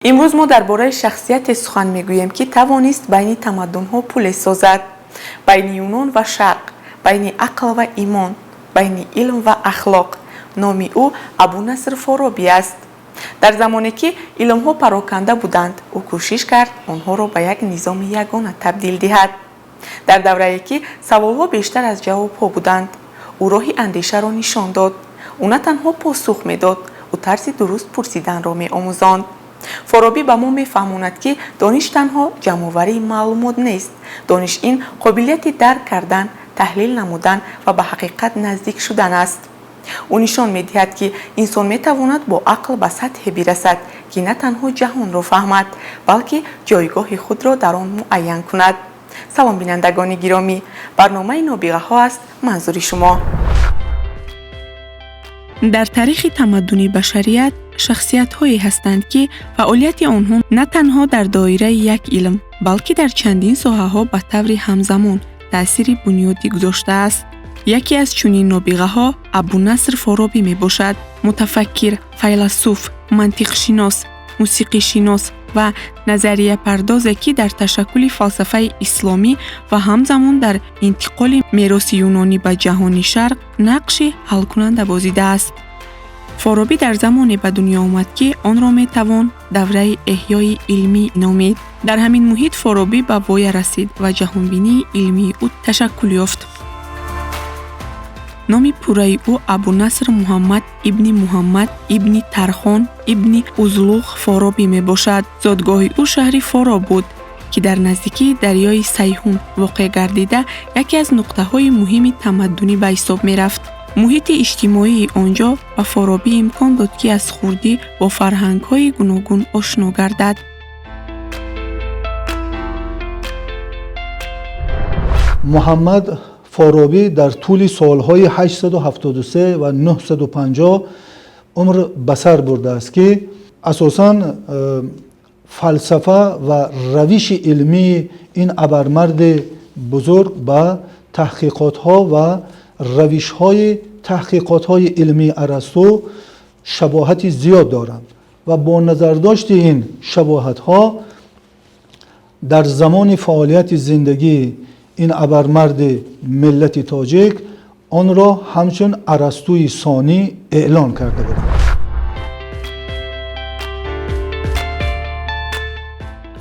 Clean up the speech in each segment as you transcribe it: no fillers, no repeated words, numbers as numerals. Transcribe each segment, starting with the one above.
Имрӯз мо дар бораи шахсияте сухан мегӯем, ки тавонист байни тамаддунҳо пуле созад, байни Юнон ва Шарқ, байни ақл ва имон, байни илм ва ахлоқ. Номи ӯ Абунаср Форобӣ аст. Дар замоне ки илмҳо пароканда буданд, ӯ кӯшиш кард онҳоро ба як низоми ягона табдил диҳад. Дар даврае ки саволҳо бештар аз ҷавобҳо буданд, ӯ роҳи андешаро нишон дод. Ӯ на танҳо посух медод, ӯ тарзи дуруст пурсиданро меомӯзонд. Форобӣ ба мо мефаҳмонад, ки дониш танҳо ҷамъоварии маълумот нест. Дониш ин қобилияти дарк кардан, таҳлил намудан ва ба ҳақиқат наздик шудан аст. Ӯ нишон медиҳад, ки инсон метавонад бо ақл ба сатҳе бирасад, ки на танҳо ҷаҳонро фаҳмад, балки ҷойгоҳи худро дар он муайян кунад. Салом, бинандагони гиромӣ! Барномаи «Нобиғаҳо» аст манзури шумо. Дар таърихи тамаддуни башарият шахсиятҳое ҳастанд, ки фаъолияти онҳо на танҳо дар доираи як илм, балки дар чандин соҳаҳо ба таври ҳамзамон таъсири бунёдӣ гузоштааст. Яке аз чунин нобиғаҳо Абунаср Форобӣ мебошад: мутафаккир, файласуф, мантиқшинос, мусиқишинос ва назарияпардозе, ки дар ташаккули фалсафаи исломӣ ва ҳамзамон дар интиқоли мероси юнонӣ ба ҷаҳони Шарқ нақши ҳалкунанда бозидааст. Форобӣ дар замоне ба дунё омад, ки онро метавон давраи эҳёи илмӣ номид. Дар ҳамин муҳит Форобӣ ба воя расид ва ҷаҳонбинии илмии ӯ ташаккул ёфт. Номи пурраи ӯ Абунаср Муҳаммад ибни Муҳаммад ибни Тархон ибни Узлуғ Форобӣ мебошад. Зодгоҳи ӯ шаҳри Фороб буд, ки дар наздикии дарёи Сайҳун воқеъ гардида, яке аз нуқтаҳои муҳими тамаддунӣ ба ҳисоб мерафт. Муҳити иҷтимоии он ҷо ба Форобӣ имкон дод, ки аз хурдӣ бо фарҳангҳои гуногун ошно гардад. Муҳаммад Форобӣ дар тӯли солҳои 873 ва 950 умр ба сар бурдааст, ки асосан фалсафа ва равиши илмии ин абармарди бузург ба таҳқиқотҳо ва равишҳои таҳқиқотҳои илмии Арасту шабоҳати зиёд доранд ва бо назардошти ин шабоҳатҳо дар замони фаъолияти зиндагии ин абармарди миллати тоҷик онро ҳамчун Арастуи сонӣ эълон карда буданд.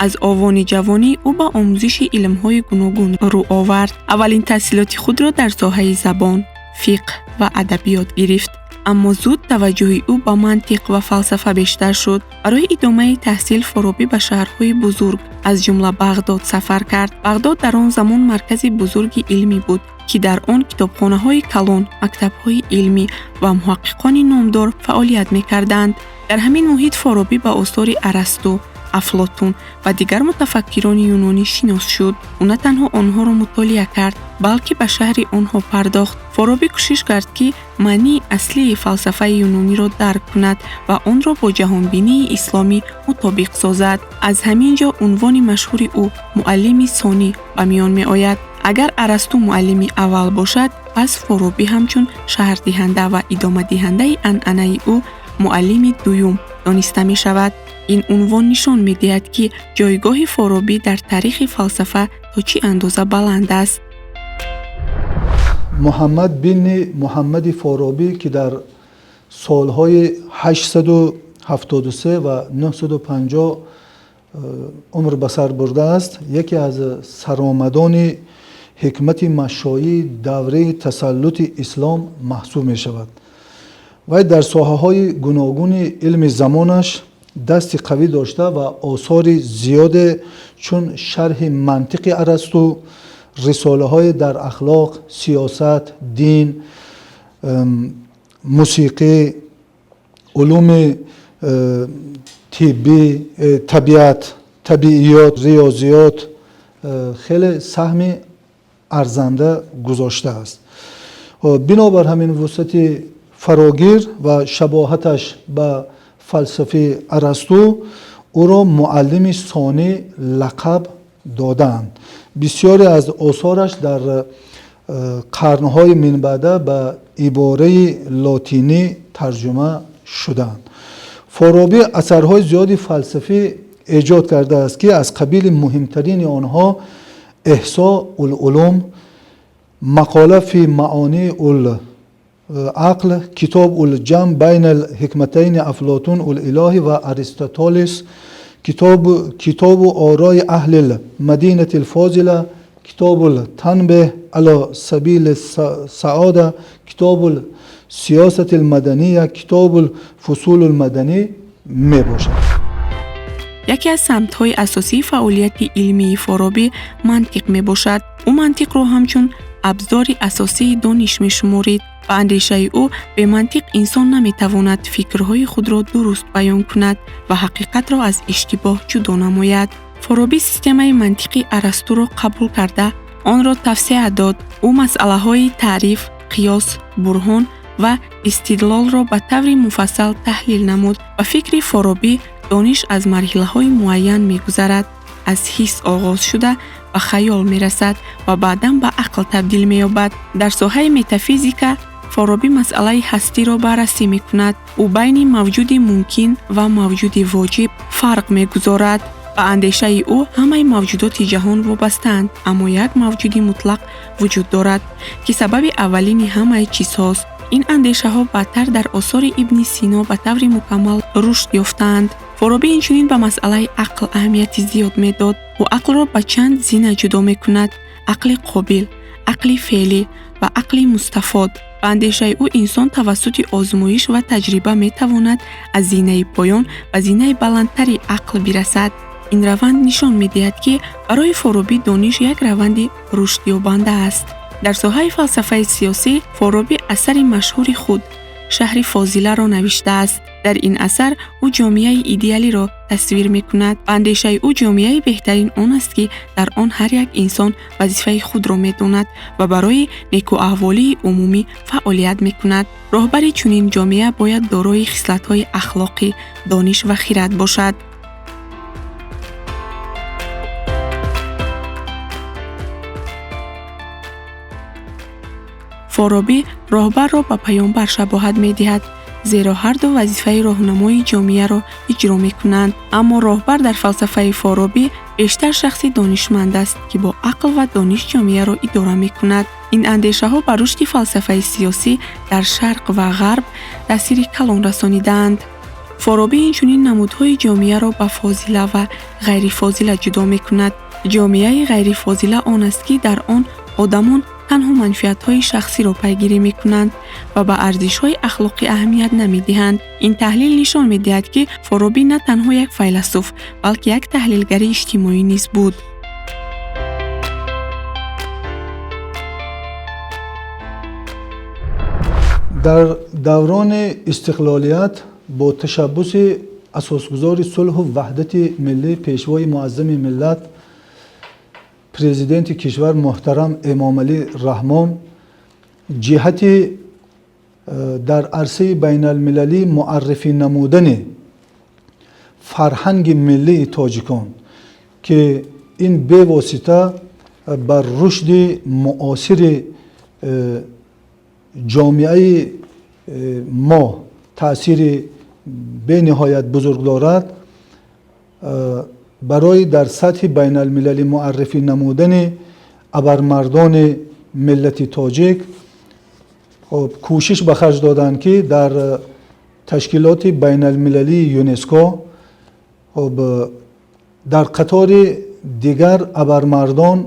Аз овони ҷавонӣ ӯ ба омӯзиши илмҳои гуногун рӯ овард. Аввалин таҳсилоти худро дар соҳаи забон, фиқҳ ва адабиёт гирифт, аммо зуд таваҷҷӯҳи ӯ ба мантиқ ва фалсафа бештар шуд. Барои идомаи таҳсил Форобӣ ба шаҳрҳои бузург, аз ҷумла Бағдод, сафар кард. Бағдод дар он замон маркази бузурги илмӣ буд, ки дар он китобхонаҳои калон, мактабҳои илмӣ ва муҳаққиқони номдор фаъолият мекарданд. Дар ҳамин муҳит Форобӣ ба осори Арасту, Афлотун ва дигар мутафаккирони юнонӣ шинос шуд. Ӯ на танҳо онҳоро мутолиа кард, балки ба шарҳи онҳо пардохт. Форобӣ кӯшиш кард, ки маънии аслии фалсафаи юнониро дарк кунад ва онро бо ҷаҳонбинии исломӣ мутобиқ созад. Аз ҳамин ҷо унвони машҳури ӯ, муаллими сонӣ, ба миён меояд. Агар Арасту муаллими аввал бошад, пас Форобӣ ҳамчун шарҳдиҳанда ва идомадиҳандаи анъанаи ӯ муаллими дуюм дониста мешавад. Ин унвон нишон медиҳад, ки ҷойгоҳи Форобӣ дар таърихи фалсафа то чӣ андоза баланд аст. Муҳаммад бини Муҳаммади Форобӣ, ки дар солҳои 873 ва 950 умр ба сар бурдааст, яке аз саромадони ҳикмати машоии давраи тасаллути ислом маҳсуб мешавад. Вай дар соҳаҳои гуногуни илми замонаш дасти қавӣ дошта ва осори зиёде чун шарҳи мантиқи Арасту, рисолаҳои дар ахлоқ, сиёсат, дин, мусиқӣ, улуми тиббӣ, табиат, табииёт, риёзиёт хеле саҳми арзанда гузоштааст. Бинобар ҳамин вусъати фарогир ва шабоҳаташ ба фалсафаи Арасту ӯро муаллими сонӣ лақаб додаанд. Бисёре аз осораш дар қарнҳои минбаъда ба ибораи лотинӣ тарҷума шудаанд. Форобӣ асарҳои зиёди фалсафӣ эҷод кардааст, ки аз қабили муҳимтарини онҳо Эҳсо ул-улум, Мақола фи маони ул-ақл, Китоб ул-ҷам байна ал-ҳикматайни Афлотун ул-илоҳи ва Аристотелес, Китобу орои аҳли мадинати л-фозила, Китобу танбеҳ ала сабили саода, Китобу сиёсати л-мадания, Китобу фусули л-маданӣ мебошад. Яке аз самтҳои асосии фаъолияти илмии Форобӣ мантиқ мебошад. Ӯ мантиқро ҳамчун абзори асосии дониш мешуморид. Ба андешаи ӯ, бемантиқ инсон наметавонад фикрҳои худро дуруст баён кунад ва ҳақиқатро аз иштибоҳ ҷудо намояд. Форобӣ системаи мантиқи Арастуро қабул карда, онро тавсеа дод. Ӯ масъалаҳои таъриф, қиёс, бурҳон ва истидлолро ба таври муфассал таҳлил намуд. Ба фикри Форобӣ, дониш аз марҳилаҳои муайян мегузарад, аз ҳисс оғоз шуда ба хаёл мерасад ва баъдан ба ақл табдил меёбад. Дар соҳаи метафизика Форобӣ масъалаи ҳастиро баррасӣ мекунад. Ӯ байни мавҷуди мумкин ва мавҷуди воҷиб фарқ мегузорад. Ба андешаи ӯ, ҳамаи мавҷудоти ҷаҳон вобастаанд, аммо як мавҷуди мутлақ вуҷуд дорад, ки сабаби аввалини ҳамаи чизҳост. Ин андешаҳо баъдтар дар осори Ибни Сино ба таври мукаммал рушд ёфтаанд. Форобӣ инчунин ба масъалаи ақл аҳамияти зиёд медод. Ӯ ақлро ба чанд зина ҷудо мекунад: ақли қобил, ақли феълӣ ва ақли мустафод. Ба андешаи ӯ, инсон тавассути озмоиш ва таҷриба метавонад аз зинаи поён ба зинаи баландтари ақл бирасад. Ин раванд нишон медиҳад, ки барои Форобӣ дониш як раванди рушдёбанда аст. Дар соҳаи фалсафаи сиёсӣ Форобӣ асари машҳури худ Шаҳри фозиларо навиштааст. Дар ин асар ӯ ҷомеаи идеалиро тасвир мекунад. Ба андешаи ӯ, ҷомеаи беҳтарин он аст, ки дар он ҳар як инсон вазифаи худро медонад ва барои некӯаҳволии умумӣ фаъолият мекунад. Роҳбари чунин ҷомеа бояд дорои хислатҳои ахлоқӣ, дониш ва хирад бошад. Форобӣ роҳбарро ба паёмбар шабоҳат медиҳад, зеро ҳарду вазифаи роҳнамои ҷомеаро иҷро мекунанд. Аммо роҳбар дар фалсафаи Форобӣ бештар шахси донишманд аст, ки бо ақл ва дониш ҷомеаро идора мекунад. Ин андешаҳо ба рушди фалсафаи сиёсӣ дар Шарқ ва Ғарб таъсири калон расонидаанд. Форобӣ инчунин намудҳои ҷомеаро ба фозила ва ғайрифозила ҷудо мекунад. Ҷомеаи ғайрифозила он аст, ки дар он одамон танҳо манфиатҳои шахсиро пайгирӣ мекунанд ва ба арзишҳои ахлоқӣ аҳамият намедиҳанд. Ин таҳлил нишон медиҳад, ки Форобӣ на танҳо як файласуф, балки як таҳлилгари иҷтимоӣ низ буд. Дар даврони истиқлолият бо ташаббуси асосгузори сулҳу ваҳдати миллӣ, пешвои муаззами миллат, президенти кишвар муҳтарам Эмомалӣ Раҳмон ҷиҳати дар арсаи байналмилалӣ муаррифӣ намудани фарҳанги миллии тоҷикон, ки ин бевосита бар рушди муосири ҷомеаи мо таъсири бениҳоят бузург дорад, барои дар сатҳи байналмилалӣ муаррифӣ намудани абармардони миллати тоҷик кӯшиш ба харҷ доданд, ки дар ташкилоти байналмилалии ЮНЕСКО дар қатори дигар абармардон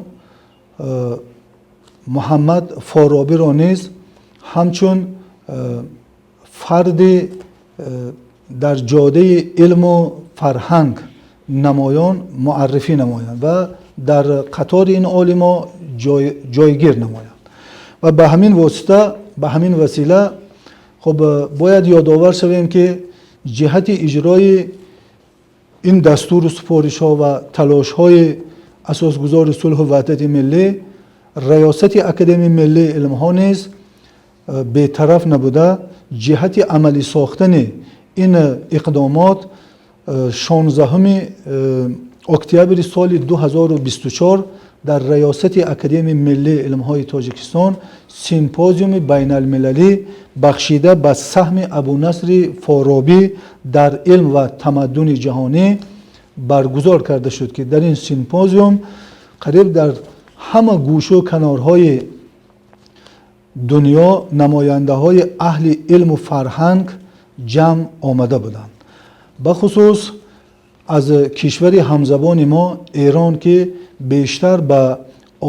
Муҳаммад Форобиро низ ҳамчун фарди дар ҷодаи илму фарҳанг намоён муаррифӣ намоянд ва дар қатори ин олимо ҷойгир намоянд. Ва ба ҳамин восита, ба ҳамин васила хуб бояд ёдовар шавем, ки ҷиҳати иҷрои ин дастуру супоришҳо ва талошҳои асосгузори сулҳу ваҳдати миллӣ Раёсати Академияи миллии илмҳо низ бетараф набуда, ҷиҳати амалӣ сохтани ин иқдомот 16 октябри соли 2024 Дар Раёсати Академияи миллии илмҳои Тоҷикистон симпозиуми байналмилалӣ бахшида ба саҳми Абунасри Форобӣ дар илм ва тамаддуни ҷаҳонӣ баргузор карда шуд, ки дар ин симпозиум қариб дар ҳама гӯшу канорҳои дунё намояндаҳои аҳли илму фарҳанг ҷамъ омада буданд. Бахусус аз кишвари ҳамзабони мо Эрон, ки бештар ба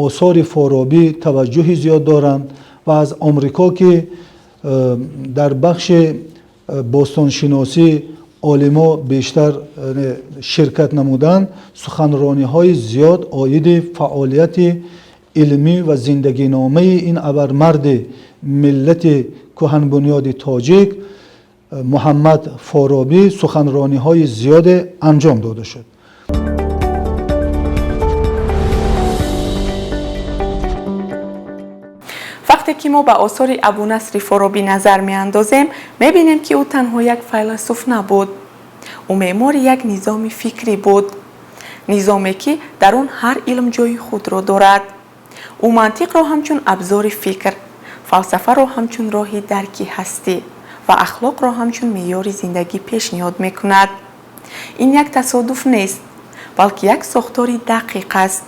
осори Форобӣ таваҷҷӯҳи зиёд доранд, ва аз Омрико, ки дар бахши бостоншиносӣ олимо бештар ширкат намуданд, суханрониҳои зиёд оиди фаъолияти илмӣ ва зиндагиномаи ин абармарди миллати кӯҳанбунёди тоҷик Муҳаммад Форобӣ суханрониҳои зиёде анҷом дода шуд. Вақте ки мо ба осори Абунасри Форобӣ назар меандозем, мебинем, ки ӯ танҳо як файласуф набуд. Ӯ меъмори як низоми фикрӣ буд, низоме, ки дар он ҳар илм ҷои худро дорад. Ӯ мантиқро ҳамчун абзори фикр, фалсафаро ҳамчун роҳи дарки ҳастӣ ва ахлоқро ҳамчун меъёри зиндагӣ пешниҳод мекунад. Ин як тасодуф нест, балки як сохтори дақиқ аст.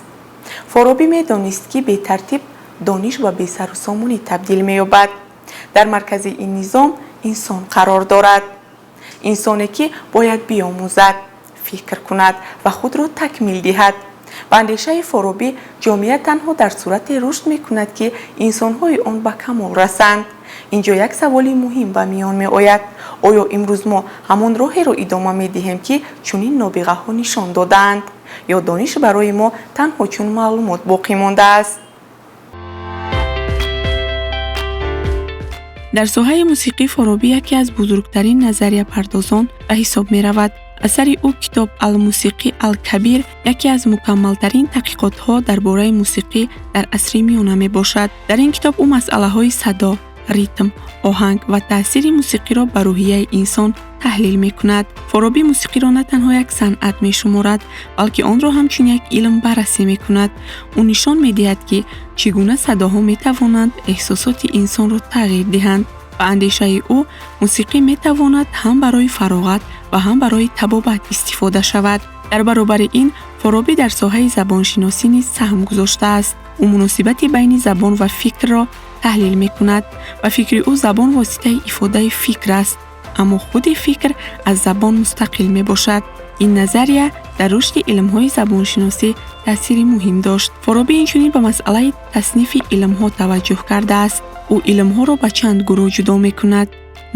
Форобӣ медонист, ки бетартиб дониш ба бесарусомонӣ табдил меёбад. Дар маркази ин низом инсон қарор дорад, инсоне, ки бояд биомӯзад, фикр кунад ва худро такмил диҳад. Ба андешаи Форобӣ, ҷомеа танҳо дар сурате рушд мекунад, ки инсонҳои он ба камол расанд. Ин ҷо як саволи муҳим ба миён меояд: оё имрӯз мо ҳамон роҳеро идома медиҳем, ки чунин нобиғаҳо нишон додаанд, ё дониш барои мо танҳо чун маълумот боқӣ мондааст? Дар соҳаи мусиқӣ Форобӣ яке аз бузургтарин назарияпардозон ба ҳисоб меравад. Асари ӯ китоб Алмусиқӣ Алкабир яке аз мукаммалтарин таҳқиқотҳо дар бораи мусиқӣ дар асри миёна мебошад. Дар ин китоб ӯ масъалаҳои садо, ритм, оҳанг ва таъсири мусиқиро ба рӯҳияи инсон таҳлил мекунад. Форобӣ мусиқиро на танҳо як санъат мешуморад, балки онро ҳамчун як илм баррасӣ мекунад. Ӯ нишон медиҳад, ки чӣ гуна садоҳо метавонанд эҳсосоти инсонро тағйир диҳанд. Ба андешаи ӯ, мусиқӣ метавонад ҳам барои фароғат ва ҳам барои табобат истифода шавад. Дар баробари ин, Форобӣ дар соҳаи забоншиносӣ низ саҳм гузоштааст. Ӯ муносибати байни забон ва фикрро таҳлил мекунад. Ба фикри ӯ, забон воситаи ифодаи фикр аст, аммо худи фикр аз забон мустақил мебошад. Ин назария дар рушди илмҳои забоншиносӣ таъсири муҳим дошт. Форобӣ инчунин ба масъалаи таснифи илмҳо таваҷҷӯҳ кардааст. Ӯ илмҳоро ба чанд гурӯҳ ҷудо мекунад: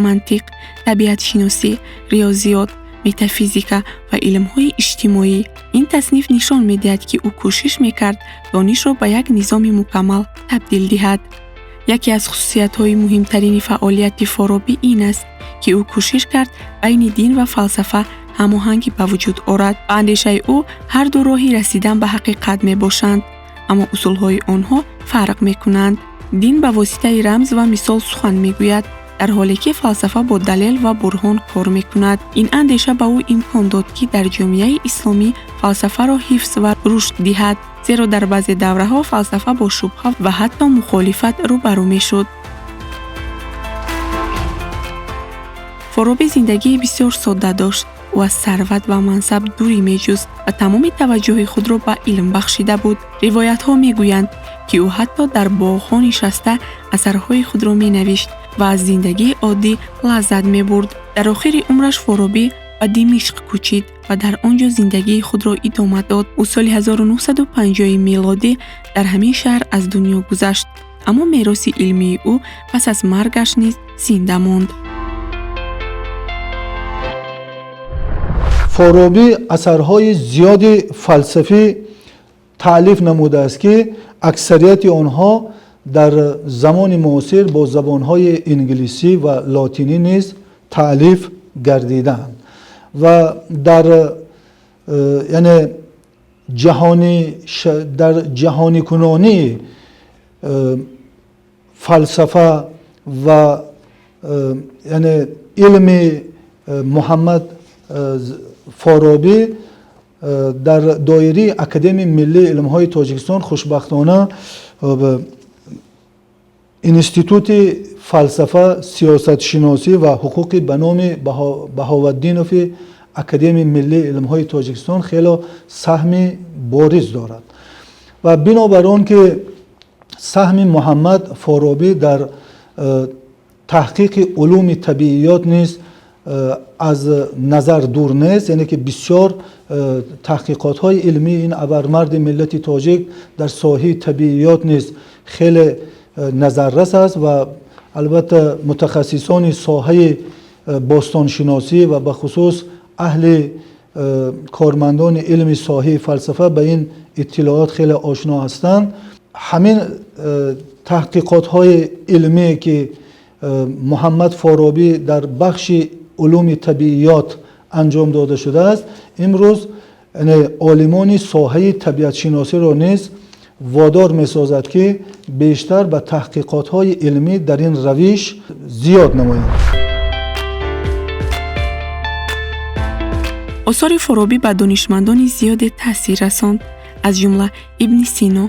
мантиқ, табиатшиносӣ, риёзиёт, метафизика ва илмҳои иҷтимоӣ. Ин тасниф нишон медиҳад, ки ӯ кӯшиш мекард донишро ба як низоми мукаммал табдил диҳад. Яке аз хусусиятҳои муҳимтарини фаъолияти Форобӣ ин аст, ки ӯ кӯшиш кард байни дин ва фалсафа ҳамоҳангӣ ба вуҷуд орад. Ба андешаи ӯ, ҳар ду роҳи расидан ба ҳақиқат мебошанд, аммо усулҳои онҳо фарқ мекунанд. Дин ба воситаи рамз ва мисол сухан мегӯяд, дар ҳоле ки фалсафа бо далел ва бурҳон кор мекунад. Ин андеша ба ӯ имкон дод, ки дар ҷомеаи исломӣ фалсафаро ҳифз ва рушд диҳад, зеро дар баъзе давраҳо фалсафа бо шубҳа ва ҳатто мухолифат рӯбарӯ мешуд. Форобӣ зиндагии бисёр содда дошт. Ӯ аз сарват ва мансаб дурӣ меҷуст ва тамоми таваҷҷӯҳи худро ба илм бахшида буд. Ривоятҳо мегӯянд, ки ӯ ҳатто дар боғҳо нишаста асарҳои худро менавишт ва аз зиндагии оддӣ лаззат мебурд. Дар охири умраш Форобӣ ба Димишқ кӯчид ва дар он ҷо зиндагии худро идома дод. Ӯ соли 1950 милодӣ дар ҳамин шаҳр аз дунё гузашт, аммо мероси илмии ӯ пас аз маргаш низ зинда монд. Форобӣ асарҳои зиёди фалсафӣ таълиф намудааст, ки аксарияти онҳо дар замони муосир бо забонҳои инглисӣ ва лотинӣ низ таълиф гардидаанд ва дар яъне ҷаҳони дар ҷаҳоникунонии фалсафа ва яъне илми Муҳаммад Форобӣ Дар доираи Академияи миллии илмҳои Тоҷикистон хушбахтона Институти фалсафа, сиёсатшиносӣ ва ҳуқуқи ба номи Баҳоваддинови Академияи миллии илмҳои Тоҷикистон хело саҳми бориз дорад. Ва бинобар он ки саҳми Муҳаммад Форобӣ дар таҳқиқи улуми табииёт низ аз назар дур нест, яъне ки бисёр таҳқиқотҳои илмии ин абармарди миллати тоҷик дар соҳаи табииёт низ хеле назаррас аст ва албатта мутахассисони соҳаи бостоншиносӣ ва бахусус аҳли кормандони илми соҳаи фалсафа ба ин иттилоот хеле ошно ҳастанд. Ҳамин таҳқиқотҳои илмие ки Муҳаммад Форобӣ дар бахши улуми табииёт анҷом дода шудааст, имрӯз олимони соҳаи табиатшиносиро низ водор месозад, ки бештар ба таҳқиқотҳои илмӣ дар ин равиш зиёд намоянд. Осори Форобӣ ба донишмандони зиёде таъсир расонд, аз ҷумла Ибни Сино,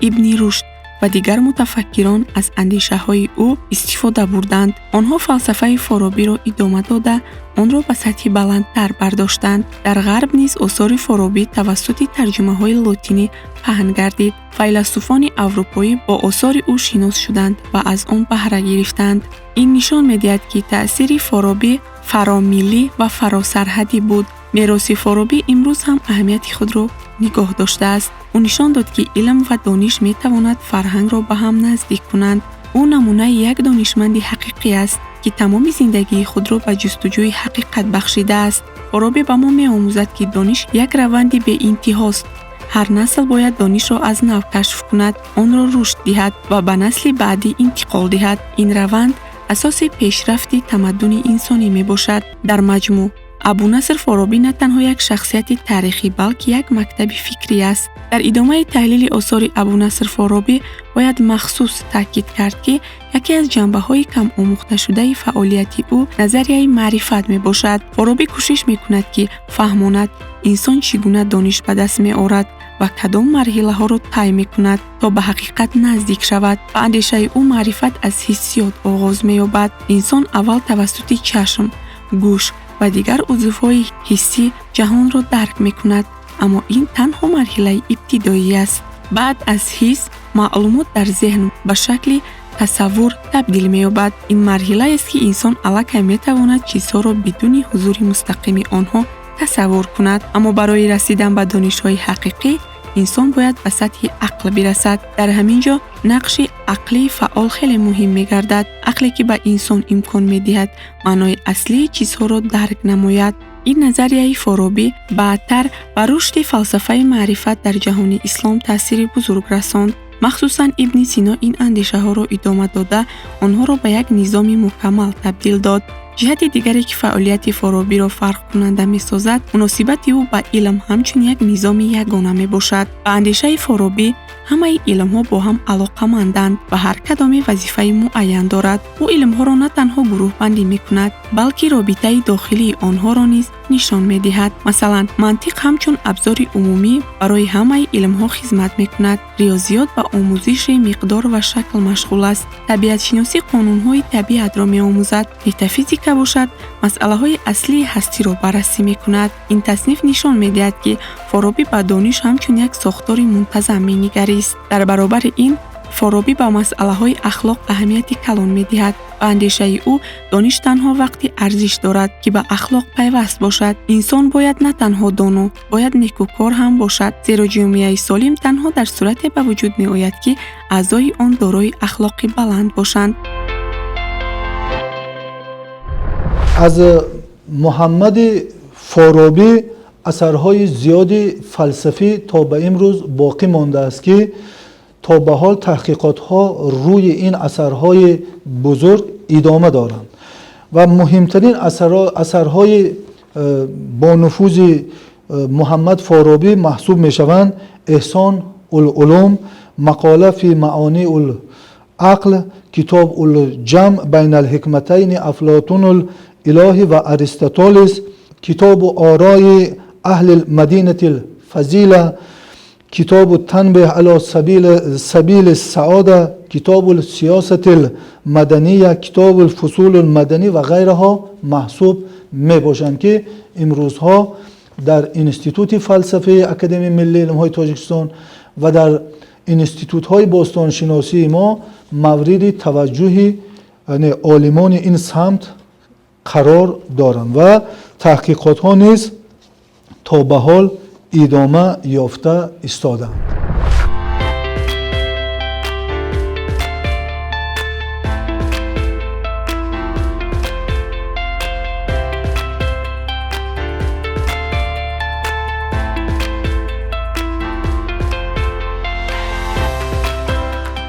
Ибни Рушд ва дигар мутафаккирон аз андешаҳои ӯ истифода бурданд. Онҳо фалсафаи Форобиро идома дода, онро ба сатҳи баландтар бардоштанд. Дар Ғарб низ осори Форобӣ тавассути тарҷумаҳои лотинӣ паҳн гардид. Файласуфони аврупоӣ бо осори ӯ шинос шуданд ва аз он баҳра гирифтанд. Ин нишон медиҳад, ки таъсири Форобӣ фаромиллӣ ва фаросарҳадӣ буд. Мероси Форобӣ имрӯз ҳам аҳамияти худро нигоҳ доштааст. Ӯ нишон дод, ки илм ва дониш метавонад фарҳангро ба ҳам наздик кунанд. Ӯ намунаи як донишманди ҳақиқӣ аст, ки тамоми зиндагии худро ба ҷустуҷӯи ҳақиқат бахшидааст. Форобӣ ба мо меомӯзад, ки дониш як раванди беинтиҳост. Ҳар насл бояд донишро аз нав кашф кунад, онро рушд диҳад ва ба насли баъдӣ интиқол диҳад. Ин раванд асоси пешрафти тамаддуни инсонӣ мебошад. Дар маҷмӯъ, Абунаср Форобӣ на танҳо як шахсияти таърихӣ, балки як мактаби фикрӣ аст. Дар идомаи таҳлили осори Абунаср Форобӣ бояд махсус таъкид кард, ки яке аз ҷанбаҳои камомӯхташудаи фаъолияти ӯ назарияи маърифат мебошад. Форобӣ кӯшиш мекунад, ки фаҳмонад инсон чӣ гуна дониш ба даст меорад ва кадом марҳилаҳоро тай мекунад, то ба ҳақиқат наздик шавад. Ба андешаи ӯ, маърифат аз ҳиссиёт оғоз меёбад. Инсон аввал тавассути чашм, гӯш ва дигар узвҳои ҳиссӣ ҷаҳонро дарк мекунад, аммо ин танҳо марҳилаи ибтидоӣ аст. Баъд аз ҳисс маълумот дар зеҳн ба шакли тасаввур табдил меёбад. Ин марҳилаест, ки инсон аллакай метавонад чизҳоро бидуни ҳузури мустақими онҳо тасаввур кунад. Аммо барои расидан ба донишҳои ҳақиқӣ инсон бояд ба сатҳи ақл бирасад. Дар ҳамин ҷо нақши ақлии фаъол хеле муҳим мегардад. Ақле, ки ба инсон имкон медиҳад маънои аслии чизҳоро дарк намояд. Ин назарияи Форобӣ баъдтар ба рушди фалсафаи маърифат дар ҷаҳони ислом таъсири бузург расонд. Махсусан Ибни Сино ин андешаҳоро идома дода, онҳоро ба як низоми мукаммал табдил дод. Ҷиҳати дигаре, ки фаъолияти Форобиро фарқкунанда месозад, муносибати ӯ ба илм ҳамчун як низоми ягона мебошад. Ба андешаи Форобӣ, ҳамаи илмҳо бо ҳам алоқаманданд ва ҳар кадоме вазифаи муайян дорад. Ӯ илмҳоро на танҳо гурӯҳбандӣ мекунад, балки робитаи дохилии онҳоро низ нишон медиҳад. Масалан, мантиқ ҳамчун абзори умумӣ барои ҳамаи илмҳо хизмат мекунад. Риёзиёт ба омӯзиши миқдор ва шакл машғул аст. Табиатшиносӣ қонунҳои табиатро меомӯзад. Метафизика бошад, масъалаҳои аслии ҳастиро баррасӣ мекунад. Ин тасниф нишон медиҳад, ки Форобӣ ба дониш ҳамчун як сохтори мунтазам менигарист. Дар баробари ин, Форобӣ ба масъалаҳои ахлоқ аҳамияти калон медиҳад. Ба андешаи ӯ, дониш танҳо вақте арзиш дорад, ки ба ахлоқ пайваст бошад. Инсон бояд на танҳо доно, бояд некӯкор ҳам бошад, зеро ҷомеаи солим танҳо дар сурате ба вуҷуд меояд, ки аъзои он дорои ахлоқи баланд бошанд. Аз Муҳаммади Форобӣ асарҳои зиёди фалсафӣ то ба имрӯз боқӣ мондааст, ки то ба ҳол таҳқиқотҳо рӯи ин асарҳои бузург идома доранд ва муҳимтарин асарҳои бонуфузи Муҳаммад Форобӣ маҳсуб мешаванд Эҳсон ул-улум, Мақола фи маони ул-ақл, Китоб ул-ҷамъ байна ал-ҳикматайни Афлотун ул-илоҳи ва Аристотелес, Китобу орои аҳли мадинати фазила, китобу танбеҳ ало сабили саода, китобу сиёсати мадания, китобу фусули маданӣ ва ғайраҳо маҳсуб мебошанд, ки имрӯзҳо дар Институти фалсафаи Академияи миллии илмҳои Тоҷикистон ва дар институтҳои бостоншиносии мо мавриди таваҷҷӯҳи олимони ин самт қарор доранд ва таҳқиқотҳо низ то ба ҳол идома ёфта истодаанд.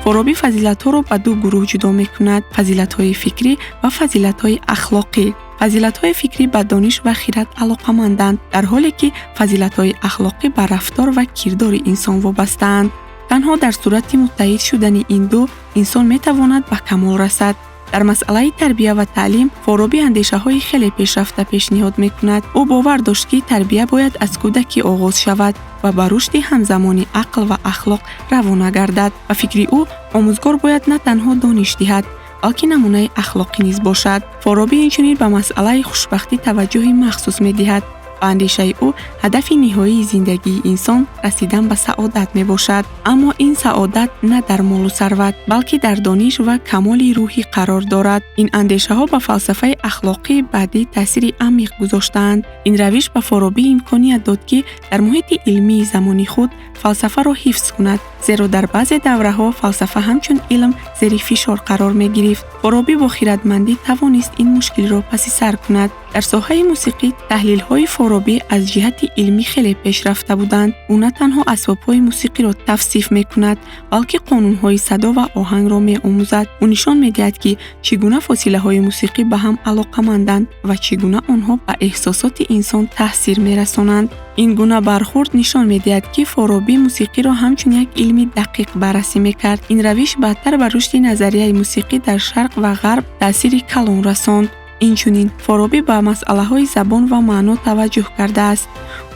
Форобӣ фазилатҳоро ба ду гурӯҳ ҷудо мекунад: фазилатҳои фикрӣ ва фазилатҳои ахлоқӣ. Фазилатҳои фикрӣ ба дониш ва хирад алоқаманданд, дар ҳоле ки фазилатҳои ахлоқӣ ба рафтор ва кирдори инсон вобастаанд. Танҳо дар сурати муттаҳид шудани ин ду инсон метавонад ба камол расад. Дар масъалаи тарбия ва таълим Форобӣ андешаҳои хеле пешрафта пешниҳод мекунад. Ӯ бовар дошт, ки тарбия бояд аз кӯдакӣ оғоз шавад ва ба рушди ҳамзамони ақл ва ахлоқ равона гардад. Ба фикри ӯ, омӯзгор бояд на танҳо дониш диҳад, балки намунаи ахлоқӣ низ бошад. Форобӣ инчунин ба масъалаи хушбахтӣ таваҷҷӯҳи махсус медиҳад. Ба андешаи ӯ, ҳадафи ниҳоии зиндагии инсон расидан ба саодат мебошад. Аммо ин саодат на дар молу сарват, балки дар дониш ва камоли рӯҳӣ қарор дорад. Ин андешаҳо ба фалсафаи ахлоқии баъдӣ таъсири амиқ гузоштаанд. Ин равиш ба Форобӣ имконият дод, ки дар муҳити илмии замони худ фалсафаро ҳифз кунад, зеро дар баъзе давраҳо фалсафа ҳамчун илм зери фишор қарор мегирифт. Форобӣ бо хиратмандӣ тавонист ин мушкилро паси сар кунад. Дар соҳаи мусиқӣ таҳлилҳои Форобӣ аз ҷиҳати илмӣ хеле пешрафта буданд. Ӯ на танҳо асбобҳои мусиқиро тавсиф мекунад, балки қонунҳои садо ва оҳангро меомӯзад. Ӯ нишон медиҳад, ки чӣ гуна фосилаҳои мусиқӣ ба ҳам алоқаманданд ва чӣ гуна онҳо ба эҳсосоти инсон таъсир мерасонанд. Ин гуна бархурд нишон медиҳад, ки Форобӣ мусиқиро ҳамчун як илми дақиқ баррасӣ мекард. Ин равиш баъдтар ба рушди назарияи мусиқӣ дар Шарқ ва Ғарб таъсири калон расонд. Инчунин Форобӣ ба масъалаҳои забон ва маъно таваҷҷӯҳ кардааст.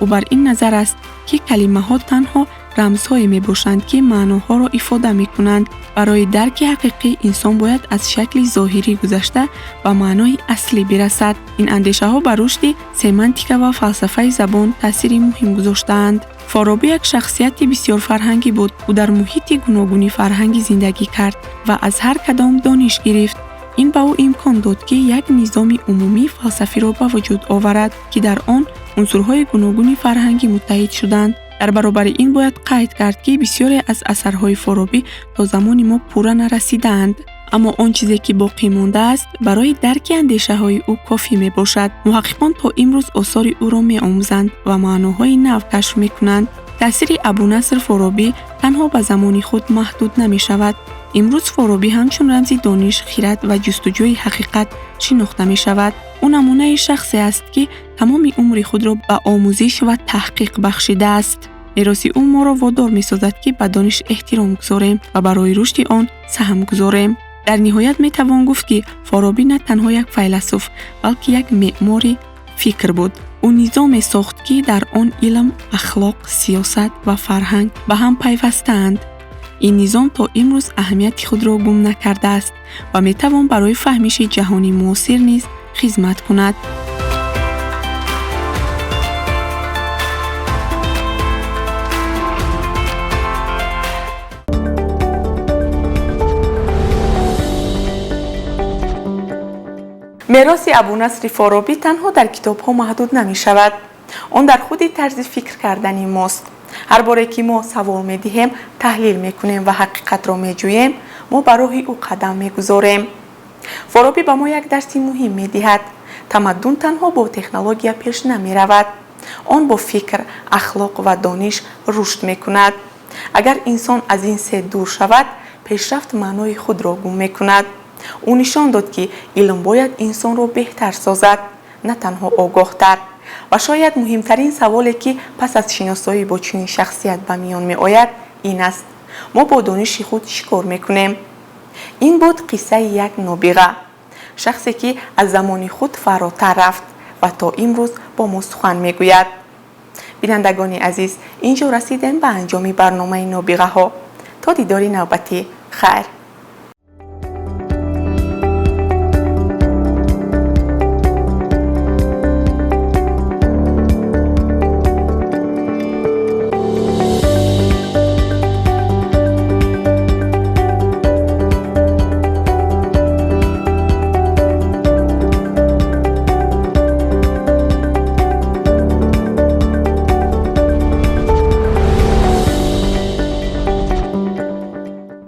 Ӯ бар ин назар аст, ки калимаҳо танҳо рамзҳое мебошанд, ки маъноҳоро ифода мекунанд. Барои дарки ҳақиқӣ инсон бояд аз шакли зоҳирӣ гузашта ба маънои аслӣ бирасад. Ин андешаҳо ба рушди семантика ва фалсафаи забон таъсири муҳим гузоштаанд. Форобӣ як шахсияти бисёрфарҳангӣ буд. Ӯ дар муҳити гуногуни фарҳангӣ зиндагӣ кард ва аз ҳар кадом дониш гирифт. Ин ба ӯ имкон дод, ки як низоми умумии фалсафиро ба вуҷуд оварад, ки дар он унсурҳои гуногуни фарҳангӣ муттаҳид шуданд. Дар баробари ин бояд қайд кард, ки бисёре аз асарҳои Форобӣ то замони мо пурра нарасидаанд. Аммо он чизе ки боқӣ мондааст, барои дарки андешаҳои ӯ кофӣ мебошад. Муҳаққиқон то имрӯз осори ӯро меомӯзанд ва маъноҳои нав кашф мекунанд. Таъсири Абунаср Форобӣ танҳо ба замони худ маҳдуд намешавад. Имрӯз Форобӣ ҳамчун рамзи дониш, хират ва ҷустуҷӯи ҳақиқат шинохта мешавад. Ӯ намунаи шахсе аст, ки тамоми умри худро ба омӯзиш ва таҳқиқ бахшидааст. Мероси ӯ моро водор месозад, ки ба дониш эҳтиром гузорем ва барои рушди он саҳм гузорем. Дар ниҳоят метавон гуфт, ки Форобӣ на танҳо як файласуф, балки як меъмори фикр буд. Ӯ низоме сохт, ки дар он илм, ахлоқ, сиёсат ва фарҳанг ба ҳам пайвастаанд. Ин низом то имрӯз аҳамияти худро гум накардааст ва метавон барои фаҳмиши ҷаҳони муосир низ хизмат кунад. Мероси Абунасри Форобӣ танҳо дар китобҳо маҳдуд намешавад. Он дар худи тарзи фикр кардани мост. Ҳар боре ки мо савол медиҳем, таҳлил мекунем ва ҳақиқатро меҷӯем, мо ба роҳи ӯ қадам мегузорем. Форобӣ ба мо як дарси муҳим медиҳад. Тамаддун танҳо бо технология пеш намеравад. Он бо фикр, ахлоқ ва дониш рушд мекунад. Агар инсон аз ин се дур шавад, пешрафт маънои худро гум мекунад. Ӯ нишон дод, ки илм бояд инсонро беҳтар созад, на танҳо огоҳтар. Ва шояд муҳимтарин саволе, ки пас аз шиносоӣ бо чунин шахсият ба миён меояд, ин аст: мо бо дониши худ чӣ кор мекунем? Ин буд қиссаи як нобиға, шахсе, ки аз замони худ фаротар рафт ва то имрӯз бо мо сухан мегӯяд. Бинандагони азиз, ин ҷо расидем ба анҷоми барномаи Нобиғаҳо. То дидори навбатӣ, хайр.